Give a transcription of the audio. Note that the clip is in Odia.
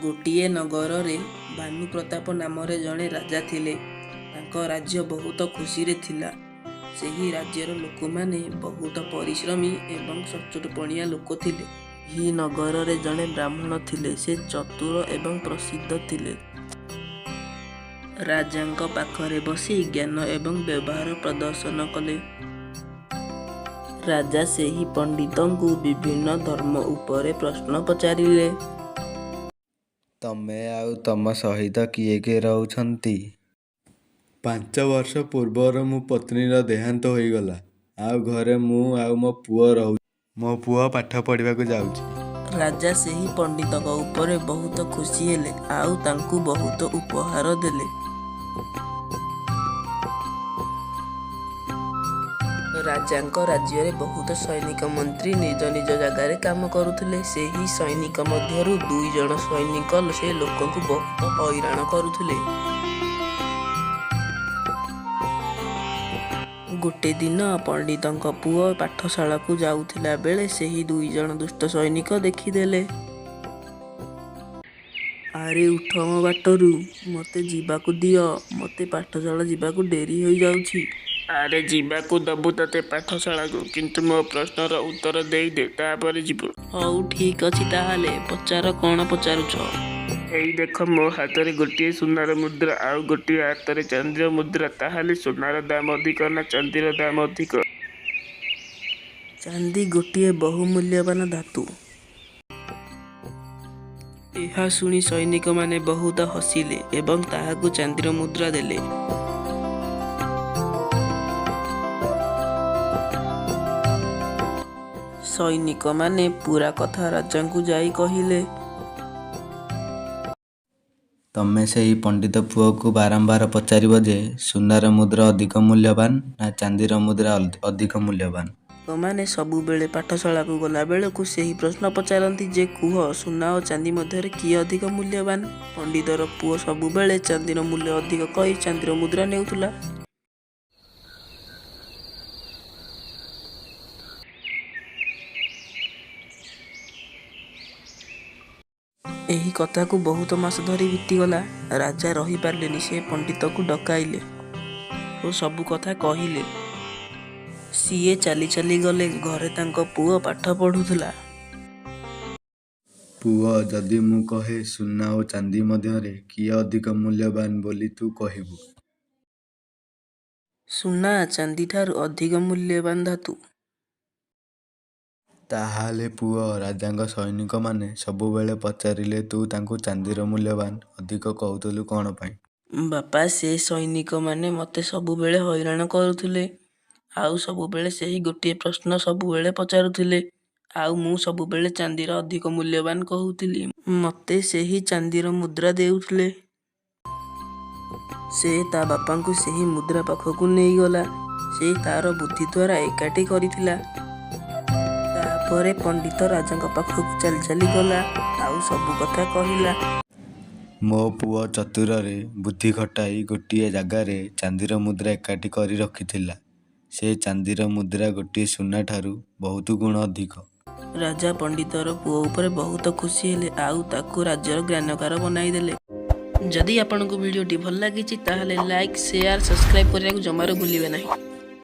ଗୋଟିଏ ନଗରରେ ଭାନୁପ୍ରତାପ ନାମରେ ଜଣେ ରାଜା ଥିଲେ। ତାଙ୍କ ରାଜ୍ୟ ବହୁତ ଖୁସିରେ ଥିଲା। ସେହି ରାଜ୍ୟର ଲୋକମାନେ ବହୁତ ପରିଶ୍ରମୀ ଏବଂ ସଚ୍ଚୋଟପଣିଆ ଲୋକ ଥିଲେ। ଏହି ନଗରରେ ଜଣେ ବ୍ରାହ୍ମଣ ଥିଲେ। ସେ ଚତୁର ଏବଂ ପ୍ରସିଦ୍ଧ ଥିଲେ। ରାଜାଙ୍କ ପାଖରେ ବସି ଜ୍ଞାନ ଏବଂ ବ୍ୟବହାର ପ୍ରଦର୍ଶନ କଲେ। ରାଜା ସେହି ପଣ୍ଡିତଙ୍କୁ ବିଭିନ୍ନ ଧର୍ମ ଉପରେ ପ୍ରଶ୍ନ ପଚାରିଲେ। ତମେ ଆଉ ତମ ସହିତ କିଏ କିଏ ରହୁଛନ୍ତି? 5 ବର୍ଷ ପୂର୍ବରୁ ମୋ ପତ୍ନୀର ଦେହାନ୍ତ ହୋଇଗଲା। ଆଉ ଘରେ ମୁଁ ଆଉ ମୋ ପୁଅ ରହୁଛୁ। ମୋ ପୁଅ ପାଠ ପଢ଼ିବାକୁ ଯାଉଛି। ରାଜା ସେହି ପଣ୍ଡିତଙ୍କ ଉପରେ ବହୁତ ଖୁସି ହେଲେ ଆଉ ତାଙ୍କୁ ବହୁତ ଉପହାର ଦେଲେ। ରାଜାଙ୍କ ରାଜ୍ୟରେ ବହୁତ ସୈନିକ ମନ୍ତ୍ରୀ ନିଜ ନିଜ ଜାଗାରେ କାମ କରୁଥିଲେ। ସେହି ସୈନିକ ମଧ୍ୟରୁ ଦୁଇଜଣ ସୈନିକ ସେ ଲୋକଙ୍କୁ ବହୁତ ହଇରାଣ କରୁଥିଲେ। ଗୋଟେ ଦିନ ପଣ୍ଡିତଙ୍କ ପୁଅ ପାଠଶାଳାକୁ ଯାଉଥିଲା ବେଳେ ସେହି ଦୁଇଜଣ ଦୁଷ୍ଟ ସୈନିକ ଦେଖିଦେଲେ। ଆରେ ଉଠ ମୋ ବାଟରୁ, ମୋତେ ଯିବାକୁ ଦିଅ, ମୋତେ ପାଠଶାଳା ଯିବାକୁ ଡେରି ହୋଇଯାଉଛି। ଆରେ ଯିବାକୁ ଦବୁ ତତେ ପାଠଶାଳାକୁ, କିନ୍ତୁ ମୋ ପ୍ରଶ୍ନର ଉତ୍ତର ଦେଇଦେ, ତା'ପରେ ଯିବୁ। ହଉ ଠିକ୍ ଅଛି, ତାହେଲେ ପଚାର, କ'ଣ ପଚାରୁଛ? ଏଇ ଦେଖ, ମୋ ହାତରେ ଗୋଟିଏ ସୁନାର ମୁଦ୍ରା ଆଉ ଗୋଟିଏ ହାତରେ ଚାନ୍ଦିର ମୁଦ୍ରା। ତାହେଲେ ସୁନାର ଦାମ ଅଧିକ ନା ଚାନ୍ଦିର ଦାମ ଅଧିକ? ଚାନ୍ଦି ଗୋଟିଏ ବହୁମୂଲ୍ୟବାନ ଧାତୁ। ଏହା ଶୁଣି ସୈନିକମାନେ ବହୁତ ହସିଲେ ଏବଂ ତାହାକୁ ଚାନ୍ଦିର ମୁଦ୍ରା ଦେଲେ। ସୈନିକମାନେ ପୂରା କଥା ରାଜାଙ୍କୁ ଯାଇ କହିଲେ। ତମେ ସେହି ପଣ୍ଡିତ ପୁଅକୁ ବାରମ୍ବାର ପଚାରିବ ଯେ ସୁନାର ମୁଦ୍ରା ଅଧିକ ମୂଲ୍ୟବାନ ନା ଚାନ୍ଦିର ମୁଦ୍ରା ଅଧିକ ମୂଲ୍ୟବାନ। ସୈନିକମାନେ ସବୁବେଳେ ପାଠଶାଳାକୁ ଗଲାବେଳକୁ ସେହି ପ୍ରଶ୍ନ ପଚାରନ୍ତି ଯେ କୁହ, ସୁନା ଓ ଚାନ୍ଦି ମଧ୍ୟରେ କିଏ ଅଧିକ ମୂଲ୍ୟବାନ? ପଣ୍ଡିତର ପୁଅ ସବୁବେଳେ ଚାନ୍ଦିର ମୂଲ୍ୟ ଅଧିକ କହି ଚାନ୍ଦିର ମୁଦ୍ରା ନେଉଥିଲା। ଏହି କଥାକୁ ବହୁତ ମାସ ଧରି ବିତିଗଲା। ରାଜା ରହିପାରିଲେନି। ସେ ପଣ୍ଡିତକୁ ଡକାଇଲେ ଓ ସବୁ କଥା କହିଲେ। ସିଏ ଚାଲି ଚାଲି ଗଲେ। ଘରେ ତାଙ୍କ ପୁଅ ପାଠ ପଢ଼ୁଥିଲା। ପୁଅ, ଯଦି ମୁଁ କହେ ସୁନା ଓ ଚାନ୍ଦି ମଧ୍ୟରେ କିଏ ଅଧିକ ମୂଲ୍ୟବାନ ବୋଲି ତୁ କହିବୁ? ସୁନା ଚାନ୍ଦିଠାରୁ ଅଧିକ ମୂଲ୍ୟବାନ ଧାତୁ। ତାହାହେଲେ ପୁଅ, ରାଜାଙ୍କ ସୈନିକମାନେ ସବୁବେଳେ ପଚାରିଲେ ତୁ ତାଙ୍କୁ ଚାନ୍ଦିର ମୂଲ୍ୟବାନ ଅଧିକ କହୁଥିଲୁ କ'ଣ ପାଇଁ? ବାପା, ସେ ସୈନିକମାନେ ମୋତେ ସବୁବେଳେ ହଇରାଣ କରୁଥିଲେ। ଆଉ ସବୁବେଳେ ସେହି ଗୋଟିଏ ପ୍ରଶ୍ନ ସବୁବେଳେ ପଚାରୁଥିଲେ। ଆଉ ମୁଁ ସବୁବେଳେ ଚାନ୍ଦିର ଅଧିକ ମୂଲ୍ୟବାନ କହୁଥିଲି। ମୋତେ ସେହି ଚାନ୍ଦିର ମୁଦ୍ରା ଦେଉଥିଲେ। ସେ ତା' ବାପାଙ୍କୁ ସେହି ମୁଦ୍ରା ପାଖକୁ ନେଇଗଲା। ସେ ତା'ର ବୁଦ୍ଧି ଦ୍ୱାରା ଏକାଠି କରିଥିଲା। ତା'ପରେ ପଣ୍ଡିତ ରାଜାଙ୍କ ପାଖକୁ ଚାଲି ଚାଲି ଗଲା ଆଉ ସବୁ କଥା କହିଲା। ମୋ ପୁଅ ଚତୁରରେ ବୁଦ୍ଧି ଖଟାଇ ଗୋଟିଏ ଜାଗାରେ ଚାନ୍ଦିର ମୁଦ୍ରା ଏକାଠି କରି ରଖିଥିଲା। ସେ ଚାନ୍ଦିର ମୁଦ୍ରା ଗୋଟିଏ ସୁନାଠାରୁ ବହୁତ ଗୁଣ ଅଧିକ। ରାଜା ପଣ୍ଡିତର ପୁଅ ଉପରେ ବହୁତ ଖୁସି ହେଲେ ଆଉ ତାକୁ ରାଜ୍ୟର ଜ୍ଞାନକାର ବନାଇଦେଲେ। ଯଦି ଆପଣଙ୍କୁ ଭିଡ଼ିଓଟି ଭଲ ଲାଗିଛି, ତାହେଲେ ଲାଇକ୍, ସେୟାର, ସବସ୍କ୍ରାଇବ୍ କରିବାକୁ ଜମାରୁ ଭୁଲିବେ ନାହିଁ।